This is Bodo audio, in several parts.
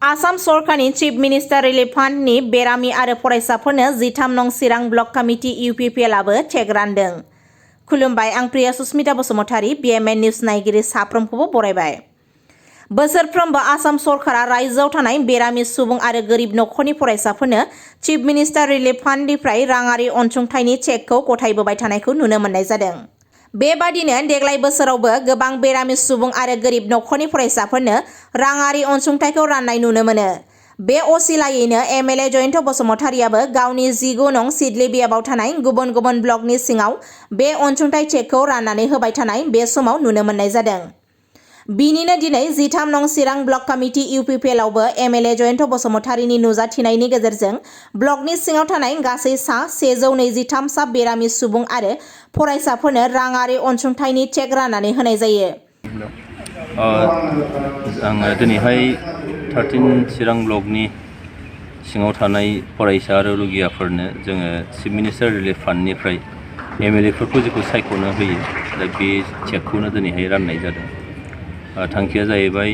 आसाम सरकारनि चिफ मिनिस्टार रिलिफ फान्डनि बेरामि आरो फरायसाफोरनो 13 नं चिरां ब्लक कमिटि UPPL आबो चेक रानदों। खुलुमबाय, आं प्रिया सुस्मिता बसुमतारी, BMN निउज नायगिरि साफ्रोमखौबो बरायबाय। बोसोरफ्रोमबो आसाम सरकारा रायजोआव थानाय बेरामि सुबुं आरो गोरिब नखरनि फरायसाफोरनो चिफ मिनिस्टार रिलिफ फान्डनिफ्राय राङारि अनसुंथाइनि चेकखौ गथायबोबाय थानायखौ नुनो मोननाय जादों। बेबादिनो देग्लाय बोसोरावबो गोबां बेरामि सुबुं आरो गोरिब नखरनि फरायसाफोरनो राङारि अनसुंथाइखौ राननाय नुनो मोनो। बे असिलायैनो MLA जयन्त बसुमतारीयाबो गावनि 19 नं सिडली बियाबाव थानाय गुबुन गुबुन ब्लकनि सिङाव बे अनसुंथाइ चेकखौ राननानै होबाय थानाय बे समाव नुनो मोननाय जादों। बिनिनो दिनै 13 नं चिरां ब्लक कमिटि UPPL आवबो MLA जयन्त बसुमतारीनि नुजाथिनायनि गेजेरजों ब्लकनि सिङाव थानाय गासै सा 123 सा बेरामि सुबुं आरो फरायसाफोरनो राङारि अनसुंथाइनि चेक राननानै होनाय जायो। आङो दिनैहाय 13 चिरां ब्लकनि सिङाव थानाय फरायसा आरो रुगियाफोरनो जोङो चिफ मिनिस्टार रिलिफ फान्डनिफ्राय MLAफोरखौ जेखौ सायख'नो होयो दा बे चेकखौनो दिनैहाय राननाय जादों। थांखिया जाहैबाय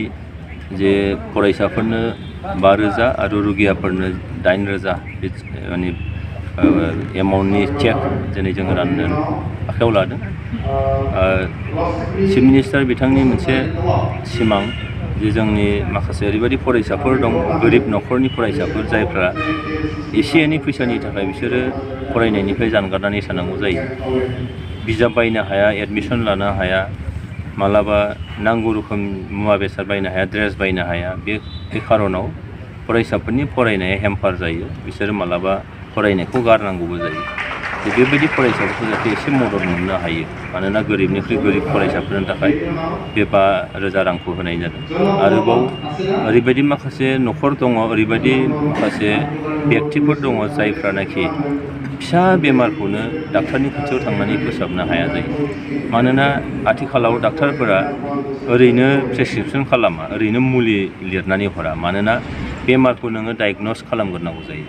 जे फरायसाफोरनो 5,000 आरो रुगियाफोरनो 8,000 माने एमाउन्टनि चेक दिनै जोङो राननो आखायाव लादों। चिफ मिनिस्टार बिथांनि मोनसे सिमां जे जोंनि माखासे ओरैबायदि फरायसाफोर दं, गोरिब नखरनि फरायसाफोर जायफ्रा एसे एनै फैसानि थाखाय बिसोरो फरायनायनिफ्राय जानगारनानै थानांगौ जायो। बिजाब बायनो हाया, एडमिसन लानो हाया, मालाबा नांगौ रोखोम मुवा बेसाद बायनो हाया, ड्रेस बायनो हाया। बे खारनाव फरायसाफोरनि फरायनाया हेम्पार जायो। बिसोरो मालाबा फरायनायखौ गारनांगौबो जायो। बेबायदि फरायसाफोरखौ जाहाथे एसे मदद मोननो हायो, मानोना गोरिबनिख्रुइ गोरिब फरायसाफोरनि थाखाय बे 5,000 रांखौ होनाय जादों। आरोबाव ओरैबायदि माखासे नखर दङ, ओरैबायदि माखासे बेक्तिफोर दङ जायफ्रानाखि फिसा बेमारखौनो डाक्टारनि खाथियाव थांनानै फोसाबनो हाया जायो। मानोना आथिखालाव डाक्टारफोरा ओरैनो प्रेसक्रिपसन खालामा, ओरैनो मुलि लिरनानै हरा। मानोना बेमारखौ नोङो डायग्नस खालामग्रोनांगौ जायो।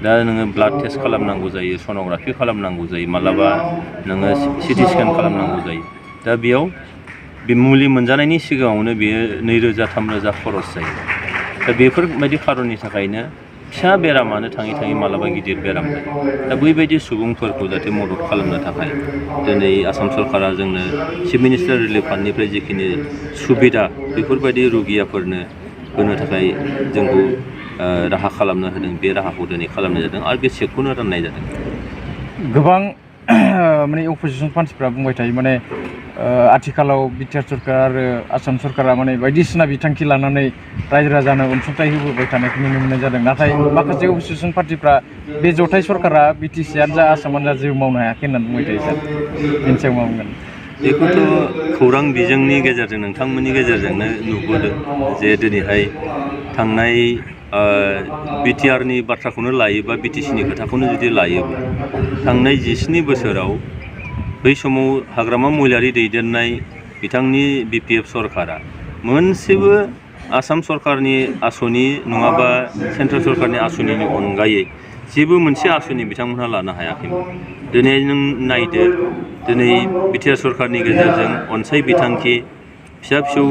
दा नोङो ब्लाड टेस्ट खालामनांगौ जायो, सन'ग्राफि खालामनांगौ जायो, मालाबा नोङो CT स्केन खालामनांगौ जायो। दा बेयाव बे मुलि मोनजानायनि सिगाङावनो बेयो 2,000-3,000 खरस जायो। दा बेफोरबायदि खारननि थाखायनो फिसा बेरामानो थाङै थाङै मालाबा गिदिर बेराम जायो। दा बैबायदि सुबुंफोरखौ जाहाथे मदद खालामनो थाखाय दिनै आसाम सरकारा जोंनो चिफ मिनिस्टार रिलिफ फान्डनिफ्राय जिखिनि सुबिदा बेफोरबायदि रुगियाफोरनो होनो थाखाय जोंखौ राहा खालामनो होदों। बे राहाखौ दिनै खालामनाय जादों आरो बे चेकखौनो राननाय जादों। गोबां माने अपोजिसन पार्टिफ्रा बुंबाय थायो, माने आथिखालाव बिटिआर सरकार आरो आसाम सरकारा माने बायदिसिना बिथांखि लानानै रायजो राजानो अनसुंथाइ होबोबाय थानायखौ नुनो मोननाय जादों। नाथाय माखासे अपोजिसन पार्टिफ्रा बे जथाय सरकारा बिटिसिआनो जा आसामानो जा जेबो मावनो हायाखै होननानै बुंबाय थायो। सार, बेनि सायाव मा बुंगोन? बेखौथ' खौरां बिजोंनि गेजेरजों नोंथांमोननि गेजेरजोंनो नुबोदों जे दिनैहाय थांनाय बिटिआरनि बाथ्राखौनो लायोबा, BTCनि खोथाखौनो जुदि लायोब्ला थांनाय 17 बोसोराव बै समाव हाग्रामा महिलारि दैदेननाय बिथांनि BPF सरकारा मोनसेबो आसाम सरकारनि आसनि नङाबा सेन्ट्रेल सरकारनि आसनिनि अनगायै जेबो मोनसे आसनि बिथांमोनहा लानो हायाखैमोन। दिनै नों नायदो, दिनै बिटिआर सरकारनि गेजेरजों अनसाय बिथांखि फिसा फिसौ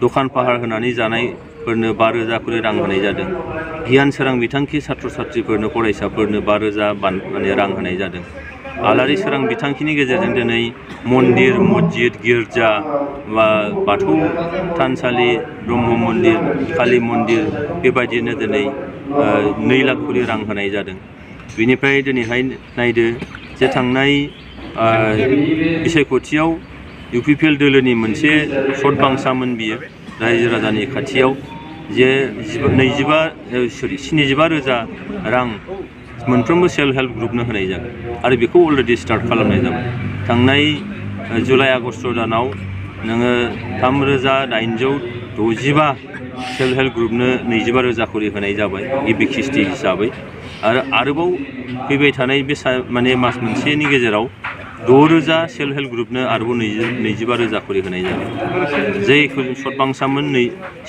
दखान फाहार होनानै जानायफोरनो 5,000 खरि रां होनाय जादों। गियान सोरां बिथांखि सात्र साथ्रिफोरनो, फरायसाफोरनो 5,000 माने रां होनाय जादों। आलारि सोरां बिथांखिनि गेजेरजों दिनै मन्दिर, मस्जिद, गिर्जा बा बाथौ थानसालि, ब्रह्म मन्दिर, कालि मन्दिर बेबायदिनो दिनै 2 लाख खरि रां होनाय जादों। बेनिफ्राय दिनैहाय नायदो जे थांनाय बिसायख'थियाव UPPL दोलोनि मोनसे सर्ट बांसामोन बियो रायजो राजानि खाथियाव जे 75,000 रां मोनफ्रोमबो सेल्फ हेल्प ग्रुपनो होनाय जागोन आरो बेखौ अलरेडि स्टार्ट खालामनाय जाबाय। थांनाय जुलाइ आगस्ट दानाव नोङो 3,865 सेल्फ हेल्प ग्रुपनो 25,000 खरि होनाय जाबाय गिबि किस्ति हिसाबै। आरोबाव फैबाय थानाय बे माने मास मोनसेनि गेजेराव 6,000 सेल्फ हेल्प ग्रुपनो आरोबाव 25,000 खरि होनाय जाबाय। जायखौ सर्ट बांसामोन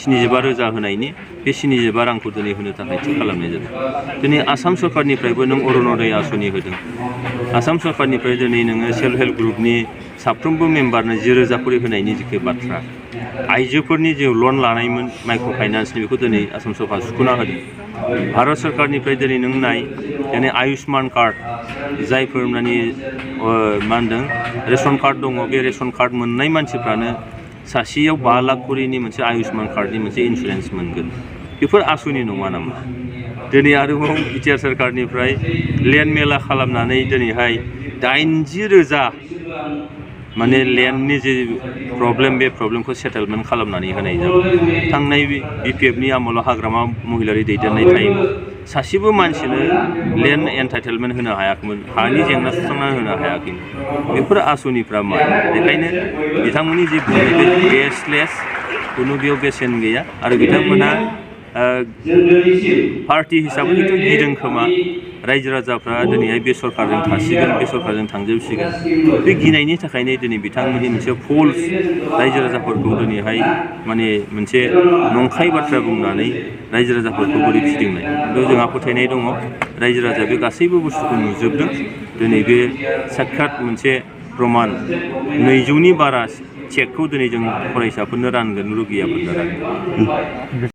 75,000 होनायनि बे 75 रांखौ दिनै होनो थाखाय थि खालामनाय जादों। दिनै आसाम सरकारनिफ्रायबो नों अरुण'दय आसनि होदों। आसाम सरकारनिफ्राय दिनै नोङो सेल्फ हेल्प ग्रुपनि साफ्रोमबो मेम्बारनो 10,000 खरि होनायनि जिखि बाथ्रा, आइजोफोरनि जे लन लानायमोन माइक्र' फाइनान्सनि बेखौ दिनै आसाम सरकारा सुख'ना होदों। भारत सरकारनिफ्राय दिनै नों नाय दिनै आयुष्मान कार्ड जायफोर माने मा होनदों रेशन कार्ड दङ, बे रेशन कार्ड मोननाय मानसिफ्रानो सासेयाव 5 लाख करिनि मोनसे आयुष्मान कार्डनि मोनसे इन्सुरेन्स मोनगोन। बेफोर आसुनि नङा नामा? दिनै आरोबाव बिटिआर सरकारनिफ्राय लेन्ड मेला खालामनानै दिनैहाय 80,000 माने लेन्डनि जे प्रब्लेम बे प्रब्लेमखौ सेटेलमेन्ट खालामनानै होनाय जाबाय। थांनाय बिपिएफनि आमोलाव हाग्रामा महिलारि दैदेननाय टाइमाव सासेबो मानसिनो लेन्ड एन्टाइटेलमेन्ट होनो हायाखैमोन, हानि जेंना सुस्रांना होनो हायाखैमोन। बेफोर आसनिफ्रा मा? बेखायनो बिथांमोननि जे बुंनाय बे बेसलेस, खुनु बेयाव बेसेन गैया आरो बिथांमोनहा पार्टि हिसाबै खिन्थु गिदों खोमा रायजो राजाफ्रा दिनैहाय बे सरकारजों थासिगोन, बे सरकारजों थांजोबसिगोन। बे गिनायनि थाखायनो दिनै बिथांमोननि मोनसे फल्स रायजो राजाफोरखौ दिनैहाय माने मोनसे नंखाय बाथ्रा बुंनानै रायजो राजाफोरखौ बोरै फिदिंनाय। खिन्थु जोंहा फोथायनाय दङ रायजो राजाया बे गासैबो बुस्थुखौ नुजोबदों। दिनै बे साक्षात मोनसे प्रमान 200नि बारा चेकखौ दिनै जों फरायसाफोरनो रानगोन, रुगियाफोरनो रानगोन।